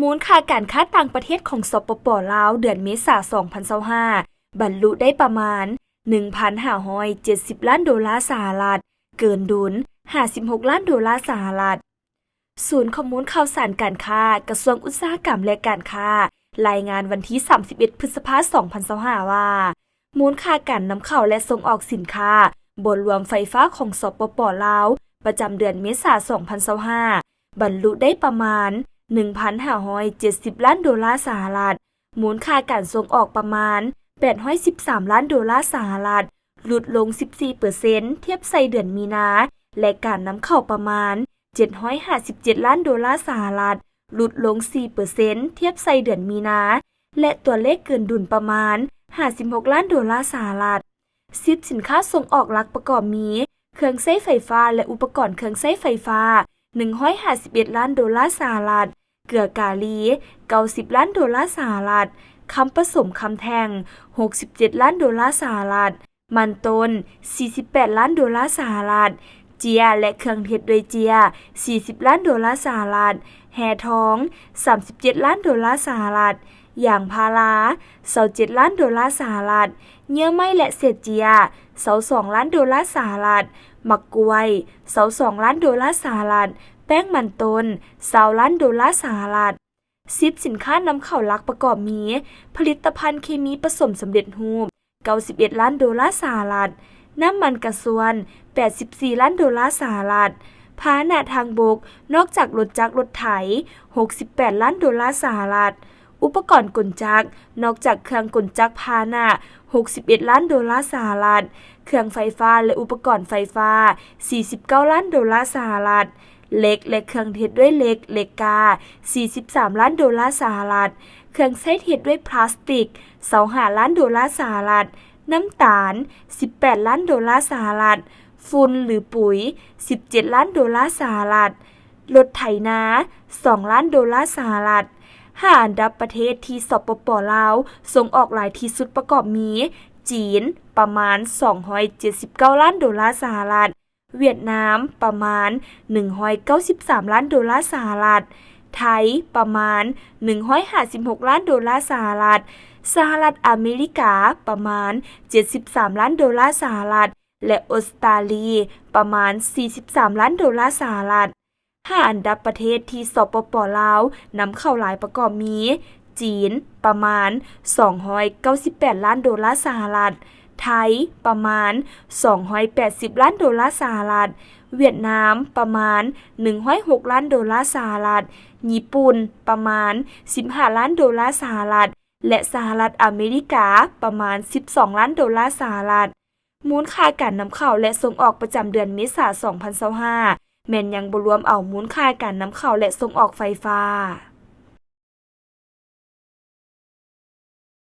ມູນຄ່າການຄ້າຕ່າງປະເທດຂອງ ສປປ ລາວ ເດືອນເມສາ ສອງພັນຊາວຫ້າ ບັນລຸໄດ້ປະມານ ໜຶ່ງພັນຫ້າຮ້ອຍເຈັດສິບລ້ານໂດລາສະຫະລັດ, ເກີນດຸນ ຫ້າສິບຫົກລ້ານໂດລາສະຫະລັດ. ສູນຂໍ້ມູນຂ່າວສານການຄ້າ ກະຊວງອຸດສາຫະກຳ ແລະ ການຄ້າ ລາຍງານວັນທີ ສາມສິບເອັດ ພຶດສະພາ ສອງພັນຊາວຫ້າ ວ່າ ມູນຄ່າການນຳເຂົ້າ ແລະ ສົ່ງອອກສິນຄ້າ ບໍ່ລວມໄຟຟ້າຂອງ ສປປ ລາວ ປະຈຳເດືອນເມສາ ສອງພັນຊາວຫ້າ ບັນລຸໄດ້ປະມານ ໜຶ່ງພັນຫ້າຮ້ອຍເຈັດສິບລ້ານໂດລາສະຫະລັດ, ມູນຄ່າການສົ່ງອອກປະມານ ແປດຮ້ອຍສິບສາມລ້ານໂດລາສະຫະລັດ, ຫຼຸດລົງ ສິບສີ່ເປີເຊັນ ທຽບໃສ່ເດືອນມີນາ ແລະ ການນຳເຂົ້າປະມານ ເຈັດຮ້ອຍຫ້າສິບເຈັດລ້ານໂດລາສະຫະລັດ, ຫຼຸດລົງ ສີ່ເປີເຊັນ ທຽບໃສ່ເດືອນມີນາ ແລະ ຕົວເລກເກີນດຸນປະມານ ຫ້າສິບຫົກລ້ານໂດລາສະຫະລັດ. ສິບສິນຄ້າສົ່ງອອກຫຼັກປະກອບມີ ເຄື່ອງໃຊ້ໄຟຟ້າ ແລະ ອຸປະກອນເຄື່ອງໃຊ້ໄຟຟ້າ ໜຶ່ງຮ້ອຍຫ້າສິບເອັດລ້ານໂດລາສະຫະລັດ, ເກືອກາລີ ເກົ້າສິບລ້ານໂດລາສະຫະລັດ, ຄຳປະສົມຄຳແທ່ງ ຫົກສິບເຈັດລ້ານໂດລາສະຫະລັດ, ມັນຕົ້ນ ສີ່ສິບແປດລ້ານໂດລາສະຫະລັດ, ເຈ້ຍ ແລະ ເຄື່ອງເຮັດດ້ວຍເຈ້ຍ ສີ່ສິບລ້ານໂດລາສະຫະລັດ, ແຮ່ທອງ ສາມສິບເຈັດລ້ານໂດລາສະຫະລັດ, ຢາງພາລາ ຊາວເຈັດລ້ານໂດລາສະຫະລັດ, ເຍື່ອໄມ້ ແລະ ເສດເຈ້ຍ ຊາວສອງລ້ານໂດລາສະຫະລັດ, ໝາກກ້ວຍ ຊາວສອງລ້ານໂດລາສະຫະລັດ, ແປ້ງມັນຕົ້ນ ຊາວລ້ານໂດລາສະຫະລັດ. ສິບສິນຄ້ານຳເຂົ້າຫຼັກປະກອບມີ ຜະລິດຕະພັນເຄມີປະສົມສຳເລັດຮູບ ເກົ້າສິບເອັດລ້ານໂດລາສະຫະລັດ, ນ້ຳມັນກະຊວນ ແປດສິບສີ່ລ້ານໂດລາສະຫະລັດ, ພາຫະນະທາງບົກ ນອກຈາກລົດຈັກລົດໄຖ ຫົກສິບແປດລ້ານໂດລາສະຫະລັດ, ອຸປະກອນກົນຈັກ ນອກຈາກເຄື່ອງກົນຈັກພາຫະນະ ຫົກສິບເອັດລ້ານໂດລາສະຫະລັດ, ເຄື່ອງໄຟຟ້າ ແລະ ອຸປະກອນໄຟຟ້າ ສີ່ສິບເກົ້າລ້ານໂດລາສະຫະລັດ, ເຫຼັກ ແລະ ເຄື່ອງເຮັດດ້ວຍເຫຼັກ ເຫຼັກກາ ສີ່ສິບສາມລ້ານໂດລາສະຫະລັດ, ເຄື່ອງໃຊ້ເຮັດດ້ວຍພລາສຕິກ ຊາວຫ້າລ້ານໂດລາສະຫະລັດ, ນ້ຳຕານ ສິບແປດລ້ານໂດລາສະຫະລັດ, ຝຸ່ນ ຫຼື ປຸຍ ສິບເຈັດລ້ານໂດລາສະຫະລັດ, ລົດໄຖນາ ສອງລ້ານໂດລາສະຫະລັດ. ຫ້າອັນດັບປະເທດທີ່ ສປປ ລາວ ສົ່ງອອກຫຼາຍທີ່ສຸດປະກອບມີ ຈີນ ປະມານ ສອງຮ້ອຍເຈັດສິບເກົ້າລ້ານໂດລາສະຫະລັດ, ຫວຽດນາມ ປະມານ ໜຶ່ງຮ້ອຍເກົ້າສິບສາມລ້ານໂດລາສະຫະລັດ, ໄທ ປະມານ ໜຶ່ງຮ້ອຍຫ້າສິບຫົກລ້ານໂດລາສະຫະລັດ, ສະຫະລັດອາເມລິກາ ປະມານ ເຈັດສິບສາມລ້ານໂດລາສະຫະລັດ ແລະ ອົດສະຕາລີ ປະມານ ສີ່ສິບສາມລ້ານໂດລາສະຫະລັດ. ຫ້າອັນດັບປະເທດທີ່ ສປປ ລາວ ນຳເຂົ້າຫຼາຍປະກອບມີ ຈີນ ປະມານ ສອງຮ້ອຍເກົ້າສິບແປດລ້ານໂດລາສະຫະລັດ, ໄທ ປະມານ ສອງຮ້ອຍແປດສິບລ້ານໂດລາສະຫະລັດ, ຫວຽດນາມ ປະມານ ໜຶ່ງຮ້ອຍຫົກລ້ານໂດລາສະຫະລັດ, ຍີ່ປຸ່ນ ປະມານ ສິບຫ້າລ້ານໂດລາສະຫະລັດ ແລະ ສະຫະລັດອາເມລິກາ ປະມານ ສິບສອງລ້ານໂດລາສະຫະລັດ. ມູນຄ່າການນຳເຂົ້າ ແລະ ສົ່ງອອກປະຈຳເດືອນເມສາ ສອງພັນຊາວຫ້າ ແມ່ນຍັງບໍ່ລວມເອົາມູນຄ່າການນຳເຂົ້າ ແລະ ສົ່ງອອກໄຟຟ້າ.